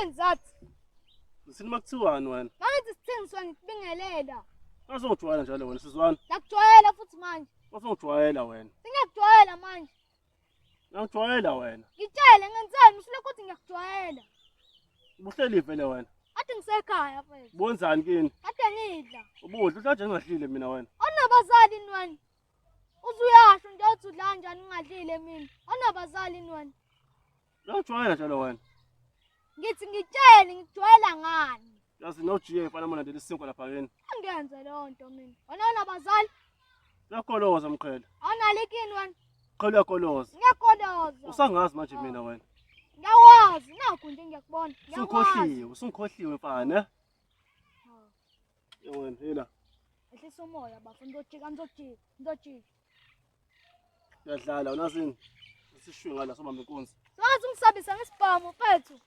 Sitheni zathi? Sithini makuthiwani wena? Mangithi sithini swa ngikubingelela. Asongijwayela njalo wena sizwana. Ngiyakujwayela futhi manje. Asongijwayela wena. Sengiyakujwayela manje. Ngiyakujwayela wena. Ngitshele ngenzeni usulokhu uthi ngiyakujwayela. Ubuhleli vele wena. Kade ngisekhaya mfethu. Ubonzani kini? Kade ngidla. Ubudla udla nje ngingadlile mina wena. Awunabazali yini wena? Uze uyasho nje uthi udla kanjani ungadlile mina. Awunabazali yini wena? Uyangijwayela njalo wena. Ngithi ngitshele ngikujwayela ngani? Yazi no GA mfana mona isinkwa lapha kini. Angenze leyo nto mina. Wena awunabazali? Uyakoloza mqhele. Awunalo ikini wena? Qhele uyakoloza. Ngiyakoloza. Usangazi manje mina wena. Ngiyawazi nakho nje ngiyakubona. Ngiyawazi. Usungikhohliwe, usungikhohliwe mfana. eh? Wena hila. Ehlisa umoya bafo ngizojika ngizojika ngizojika. Uyadlala unazini? Sishwe ngala sobamba inkunzi. Wazi ungisabisa ngesibhamu mfethu.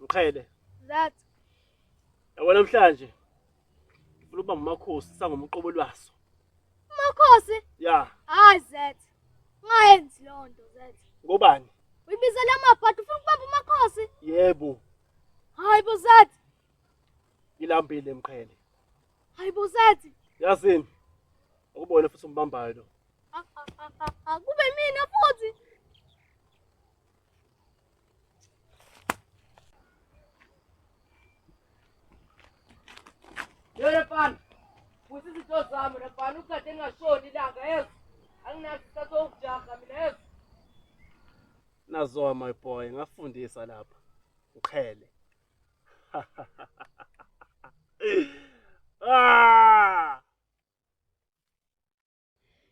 Mqhele. That. Yabo namhlanje ngifuna ukubamba umakhosi sangoma uqobo lwaso. Makhosi? Ya. Hayi Zet. Ungayenzi leyo nto Zet. Ngobani? Uyibizela amabhadi ufuna ukubamba umakhosi? Yebo. Hayi bo Zet. Ngilambile Mqhele. Hayi bo Zet. Yazini? Ukubona futhi umbambayo lo. Ah, ah, ah, ah, ah, kube mina futhi. Yona mfana, futhi izinto zami wena mfana ukade ngingashoni ilanga yezo. Anginaso isikhathi sokujaha mina yezo. Nazo my boy, ngafundisa lapha. Mqhele. Ah!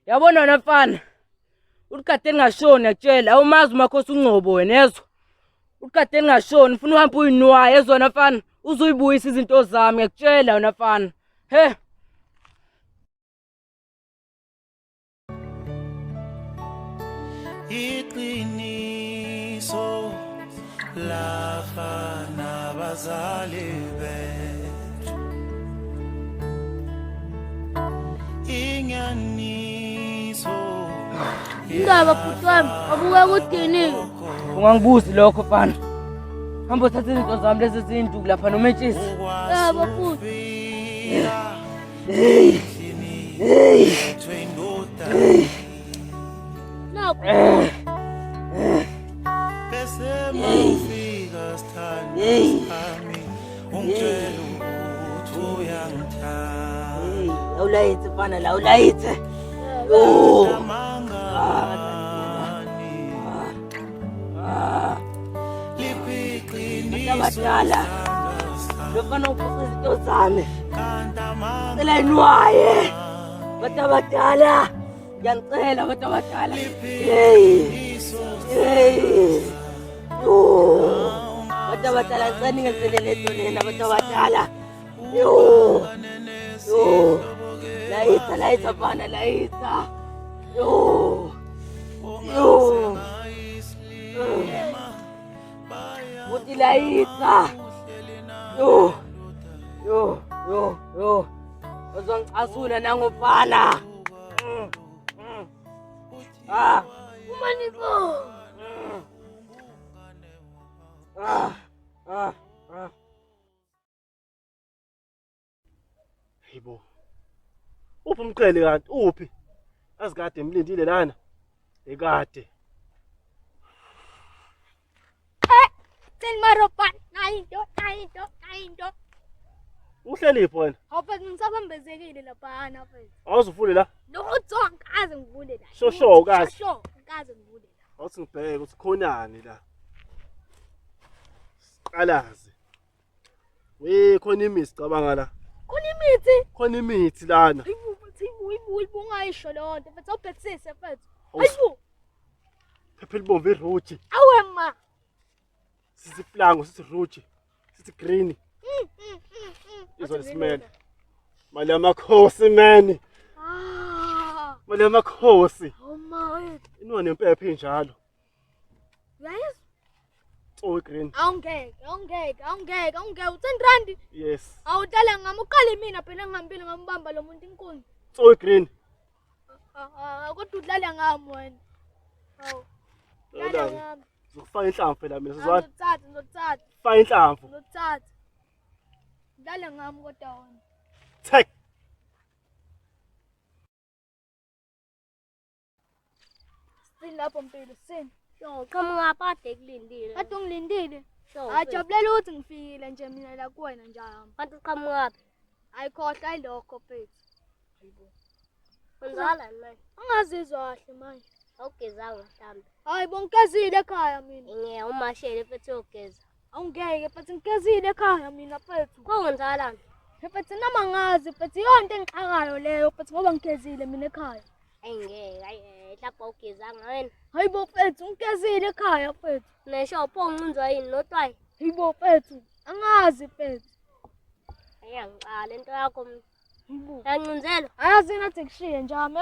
Yabona wena mfana, ulikade lingashoni ngiyakutshela, awumazi umakhosi uNgcobo wena yezwa. Ulikade lingashoni, ufuna uhambe uyinwaye yezwa wena mfana, uzuyibuyisa izinto zami ngiyakutshela wena mfana. He. Iqiniso lafa nabazali bethu inyaniso Indaba bhuti wami abuke kudiniwe. Ungangibuzi lokho mfana. Hamba uthathe izinto zami lezi zinduku lapha nomentshisi. Yebo bhuti. Hey. Hey. Hey. Nakho. Bese mawufika sithando sami ungitshela ukuthi uyangithanda. Awulayithe mfana la awulayithe. Yo. Abadala. Lofana uphuca izinto zami. Cela inwaye. Bantu abadala. Ngiyanicela abantu abadala. Hey. Hey. Yo. Bantu abadala ngicela ningenzele lento lena abantu abadala. Yo. Yo. Layitha layitha mfana layitha. Yo. Yo. Buti layitha. Yo. Yo, yo, yo. Uzongicasula nangofana. Ah. Umaniko. Ah. Ah. Ah. Hayibo. Uphi umqhele kanti? Uphi? Azikade emlindile lana. Ekade. Cela maropa nayi into nayi into nayi into. Uhleliphi wena? Hawu mfethu ngisabambezekile laphana mfethu. Awuzuvule la? Lutho angikaze ngivule la. Sho sho awukaze. Sho sho angikaze ngivule la. Awuthi ngibheke ukuthi khonani la. Siqalaze. We khona imithi cabanga la. Khona imithi. Khona imithi lana. Hayibo mfethu hayibo hayibo hayibo ungayisho leyo nto mfethu awubhekisise mfethu. Hayibo. Phepha elibomvu iruji. Awe ma. Sithi plango sithi ruji. Sithi green. Izwa lesimele. Mali yamakhosi man. Ah. Mali yamakhosi. Hawu ma. Inwa nempepho injalo. Uyayizwa? Tsowe green. Awungeke, awungeke, awungeke, awungeke. U-10 rand. Yes. Awudlala ngami uqale mina phela ngihambile ngambamba lo muntu inkunzi. Tsowe green. Ah, ah, kodwa udlala ngami wena. Hawu. Dlala ngami. Ngizokufaka inhlamvu phela mina sizwana. Ngizokuthatha, ngizokuthatha, Faka inhlamvu. ngizokuthatha. Dlala ngami kodwa wena. Take. Sini lapho mpilo, sini. Sho, qhamuka kade kulindile. Kade ungilindile. Sho, Ajabulela ukuthi ngifikile nje mina la kuwena njalo. Kanti uqhamukaphi? Ayikhohlwa ayilokho mfethu. Kwenzakalani manje? Angazizwa kahle manje. Awugezanga mhlambe. Hayi bo ngigezile ekhaya mina. Ngiya umashele mfethu uyogeza. Awungeke mfethu ngigezile ekhaya mina mfethu. Kwenzakalani? Mfethu noma ngazi mfethu iyonto engixakayo leyo mfethu ngoba ngigezile mina ekhaya. Ayi ngeke, ayi eh, mhlawumbe awugezanga wena. Hayi bo mfethu ngigezile ekhaya mfethu. Nesho pho uncinzwa yini notwayi? Hayi bo mfethu angazi mfethu. Ayangixaka lento yakho mina. Hayi bo. Uyancinzelwa? Ayazi nathi kushiye njami.